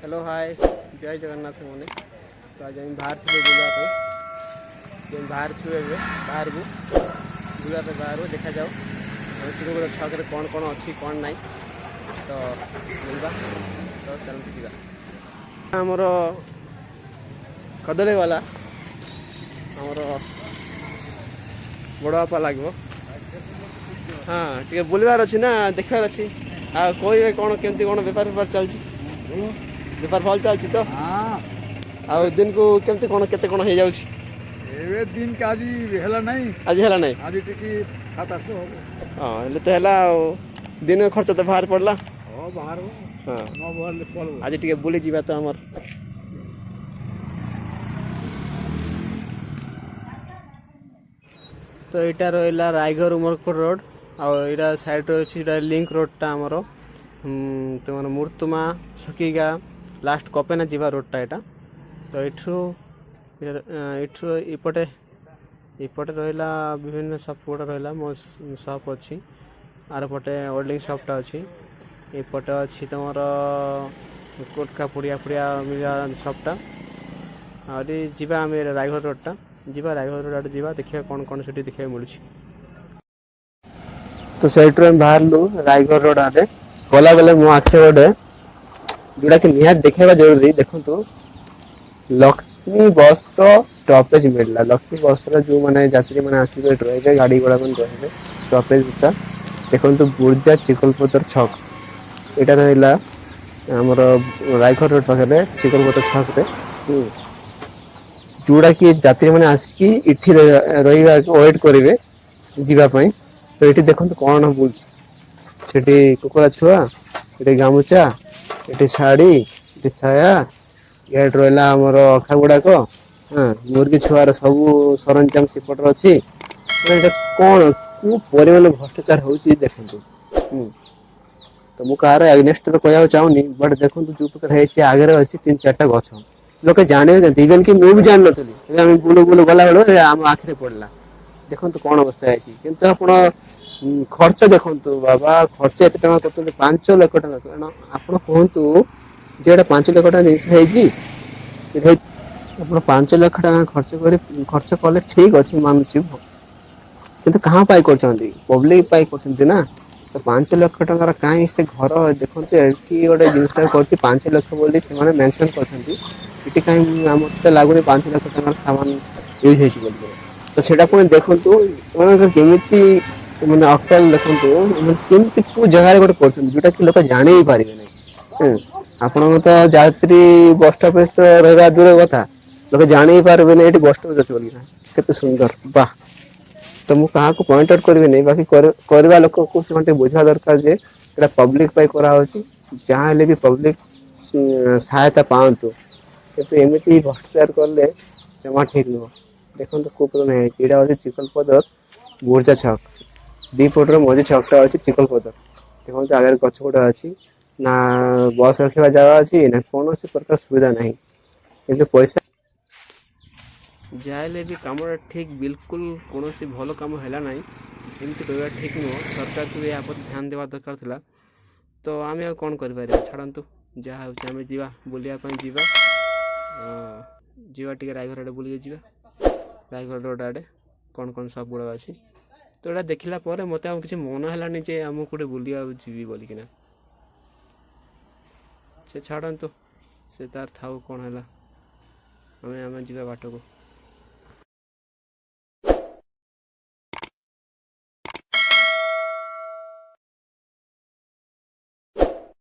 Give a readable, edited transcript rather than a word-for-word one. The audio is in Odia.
ହ୍ୟାଲୋ, ହାଏ, ଜୟ ଜଗନ୍ନାଥ ସାଙ୍ଗମାନେ। ତ ଆଜି ଆମେ ବାହାରିଥିଲୁ ବୁଲିବା ପାଇଁ। ଆମେ ବାହାରିଛୁ ଏବେ ବାହାରକୁ ବୁଲିବା ପାଇଁ। ବାହାରକୁ ଦେଖାଯାଉ ଆମ ଚିକଲପଦର ଛକରେ କ'ଣ କ'ଣ ଅଛି, କ'ଣ ନାହିଁ, ତ ବୁଲିବା। ତ ଚାଲନ୍ତୁ ଯିବା। ଆମର କଦଳୀବାଲା ଆମର ବଡ଼ ବାପା ଲାଗିବ। ହଁ, ଟିକେ ବୁଲିବାର ଅଛି ନା, ଦେଖିବାର ଅଛି। ଆଉ କହିବେ କ'ଣ, କେମିତି କ'ଣ ବେପାର ଫେପାର ଚାଲିଛି? ବେପାର ଭଲ ଚାଲିଛି ତ? ହଁ। ଆଉ ଦିନକୁ କେମିତି କ'ଣ, କେତେ କ'ଣ ହେଇଯାଉଛି? ଏବେ ଦିନକେ ଆଜି ହେଲା ନାହିଁ। ଆଜି ହେଲା ନାହିଁ? ଆଜି ଟିକେ 700-800 ହବ। ହଁ, ହେଲେ ତ ହେଲା ଆଉ ଦିନ ଖର୍ଚ୍ଚ ତ ବାହାରି ପଡ଼ିଲା। ହଁ, ବାହାରବ। ନ ବାହାରିଲେ ପଳବ। ଆଜି ଟିକେ ବୁଲି ଯିବା ତ ଆମର। ତ ଏଇଟା ରହିଲା ରାୟଗଡ଼ ଉମରକୋଟ ରୋଡ଼। ଆଉ ଏଇଟା ସାଇଡ଼ରେ ଅଛି, ଏଇଟା ଲିଙ୍କ ରୋଡ଼ଟା ଆମର ତୁମର ମୁର୍ତୁମା, ସକିଗା, ଲାଷ୍ଟ କପେନା ଯିବା ରୋଡ଼ଟା ଏଇଟା। ତ ଏଠୁ ଏପଟେ ଏପଟେ ରହିଲା ବିଭିନ୍ନ ସପ୍ ଗୁଡ଼ା ରହିଲା। ମୋ ସପ୍ ଅଛି, ଆର ପଟେ ୱେଲ୍ଡିଂ ସପ୍ଟା ଅଛି। ଏପଟେ ଅଛି ତୁମର କୋଟକା ପୁଡ଼ିଆ ଫୁଡ଼ିଆ ମିଳିବା ସପ୍ଟା। ଆହୁରି ଯିବା ଆମେ, ରାୟଗଡ଼ ରୋଡ଼ଟା ଯିବା, ରାୟଗଡ଼ ରୋଡ଼ ଆଡ଼େ ଯିବା, ଦେଖିବା କ'ଣ କ'ଣ ସେଠି ଦେଖିବାକୁ ମିଳୁଛି। ତ ସେଇଠୁ ଆମେ ବାହାରିଲୁ ରାୟଗଡ଼ ରୋଡ଼ ଆଡ଼େ ଗଲାବେଳେ ମୋ ଆଖି ଗୋଟେ ଯୋଉଟାକି ନିହାତି ଦେଖେଇବା ଜରୁରୀ। ଦେଖନ୍ତୁ, ଲକ୍ଷ୍ମୀ ବସ୍ର ଷ୍ଟପେଜ ମିଳିଲା। ଲକ୍ଷ୍ମୀ ବସ୍ର ଯେଉଁମାନେ ଯାତ୍ରୀମାନେ ଆସିବେ, ଏଠି ରହିବେ, ଗାଡ଼ି ଘୋଡ଼ା ମାନେ ରହିବେ, ଷ୍ଟପେଜଟା ଦେଖନ୍ତୁ। ବୁର୍ଜା ଚିକଲପଦର ଛକ ଏଇଟା ରହିଲା ଆମର ରାୟଗଡ଼ ରୋଡ଼ ପାଖରେ ଚିକଲପଦର ଛକରେ, ଯୋଉଟାକି ଯାତ୍ରୀମାନେ ଆସିକି ଏଠି ରହିବାକୁ ୱେଟ୍ କରିବେ ଯିବା ପାଇଁ। ତ ଏଠି ଦେଖନ୍ତୁ କ'ଣ ବୁଲୁଛି ସେଠି। କୁକୁଡ଼ା ଛୁଆ, ଏଠି ଗାମୁଛା, ଏଠି ଶାଢ଼ୀ, ଏଠି ସାୟା, ଇଆଡ଼େ ରହିଲା ଆମର ଅଖା ଗୁଡାକ। ହଁ, ମୁର୍ଗୀ ଛୁଆର ସବୁ ସରଞ୍ଜାମ ସେପଟରେ ଅଛି। ମାନେ ଏଇଟା କ'ଣ, କୋଉ ପରିମାଣ ଭ୍ରଷ୍ଟାଚାର ହଉଛି ଦେଖନ୍ତୁ। ତ ମୁଁ କାହାର ଏଗନେଷ୍ଟ ତ କହିବାକୁ ଚାହୁଁନି, ବଟ୍ ଦେଖନ୍ତୁ ଯୋଉ ପ୍ରକାର ହେଇଛି। ଆଗରେ ଅଛି ତିନି ଚାରିଟା ଗଛ। ଲୋକେ ଜାଣିବେ କେମିତି? ଇଭେନ୍ କି ମୁଁ ବି ଜାଣିନଥିଲି। ଏବେ ଆମେ ବୁଲୁ ବୁଲୁ ଗଲା ବେଳକୁ ଆମ ଆଖିରେ ପଡିଲା। ଦେଖନ୍ତୁ କ'ଣ ଅବସ୍ଥା ହେଇଛି। କିନ୍ତୁ ଆପଣ ଖର୍ଚ୍ଚ ଦେଖନ୍ତୁ ବାବା, ଖର୍ଚ୍ଚ ଏତେ ଟଙ୍କା କରୁଛନ୍ତି, 5 ଲକ୍ଷ ଟଙ୍କା। କାରଣ ଆପଣ କୁହନ୍ତୁ ଯେ ଏଇଟା 5 ଲକ୍ଷ ଟଙ୍କା ଜିନିଷ ହେଇଛି? ଯଦି ଆପଣ 5 ଲକ୍ଷ ଟଙ୍କା ଖର୍ଚ୍ଚ କରି ଖର୍ଚ୍ଚ କଲେ, ଠିକ ଅଛି, ମାନୁଛି, କିନ୍ତୁ କାହା ପାଇଁ କରୁଛନ୍ତି? ପବ୍ଲିକ ପାଇଁ କରୁଛନ୍ତି ନା? ତ 5 ଲକ୍ଷ ଟଙ୍କାର କାହିଁ ସେ ଘର? ଦେଖନ୍ତୁ, ଏଠି ଗୋଟେ ଜିନିଷଟା କରୁଛି 5 ଲକ୍ଷ ବୋଲି ସେମାନେ ମେନସନ କରିଛନ୍ତି। ଏଠି କାହିଁ ମତେ ଲାଗୁନି 5 ଲକ୍ଷ ଟଙ୍କାର ସାମାନ ୟୁଜ୍ ହେଇଛି ବୋଲି। ତ ସେଇଟା ପୁଣି ଦେଖନ୍ତୁ ଏମାନଙ୍କର କେମିତି ମାନେ ଅକଲ। ଦେଖନ୍ତୁ ଏମାନେ କେମିତି କୋଉ ଜାଗାରେ ଗୋଟେ କରୁଛନ୍ତି ଯୋଉଟା କି ଲୋକ ଜାଣି ବି ପାରିବେ ନାହିଁ। ଆପଣଙ୍କ ତ ଯାତ୍ରୀ ବସ୍ ଷ୍ଟପେଜ ତ ରହିବା ଦୂର କଥା, ଲୋକ ଜାଣି ବି ପାରିବେନି ଏଠି ବସ୍ ଷ୍ଟପେଜ ଅଛି ବୋଲି। କେତେ ସୁନ୍ଦର, ବାহ! ତ ମୁଁ କାହାକୁ ପଏଣ୍ଟ ଆଉଟ୍ କରିବିନି, ବାକି କରିବା ଲୋକକୁ ସେମାନେ ଟିକେ ବୁଝିବା ଦରକାର ଯେ ଏଇଟା ପବ୍ଲିକ ପାଇଁ କରାହଉଛି। ଯାହା ହେଲେ ବି ପବ୍ଲିକ ସହାୟତା ପାଆନ୍ତୁ। କିନ୍ତୁ ଏମିତି ଭ୍ରଷ୍ଟାଚାର କଲେ ଜମା ଠିକ ନୁହଁ। ଦେଖନ୍ତୁ କୋଉ ପ୍ରକାର ହେଇଛି। ଏଇଟା ହଉଛି ଚିକଲପଦର ବୁର୍ଜା ଛକ। ଦି ପଟର ମଝି ଛକଟା ଅଛି ଚିକଲପଦର। ଦେଖନ୍ତୁ, ଆଗରେ ଗଛ ଗୁଡ଼ା ଅଛି ନା, ବସ୍ ରଖିବା ଜାଗା ଅଛି ନା, କୌଣସି ପ୍ରକାର ସୁବିଧା ନାହିଁ, କିନ୍ତୁ ପଇସା ଯାହା ହେଲେ ବି କାମଟା ଠିକ୍ ବିଲକୁଲ କୌଣସି ଭଲ କାମ ହେଲା ନାହିଁ, ଏମିତି କହିବା ଠିକ୍ ନୁହଁ। ସରକାରକୁ ବି ଏହା ପ୍ରତି ଧ୍ୟାନ ଦେବା ଦରକାର ଥିଲା। ତ ଆମେ ଆଉ କ'ଣ କରିପାରିବା? ଛାଡ଼ନ୍ତୁ, ଯାହା ହେଉଛି। ଆମେ ଯିବା, ବୁଲିବା ପାଇଁ ଯିବା। ଯିବା ଟିକେ ରାୟଗଡ଼ ଆଡ଼େ ବୁଲିକି ଯିବା। ରାୟଗଡ଼ ରୋଡ଼ ଆଡ଼େ କ'ଣ କ'ଣ ସବୁ ଗୁଡ଼ାକ ଅଛି। ତ ଏଇଟା ଦେଖିଲା ପରେ ମୋତେ ଆଉ କିଛି ମନ ହେଲାନି ଯେ ଆମକୁ କେଉଁଠି ବୁଲିବାକୁ ଯିବି ବୋଲିକିନା। ସେ ଛାଡ଼ନ୍ତୁ, ସେ ତାର ଥାଉ, କ'ଣ ହେଲା। ଆମେ ଯିବା ବାଟକୁ।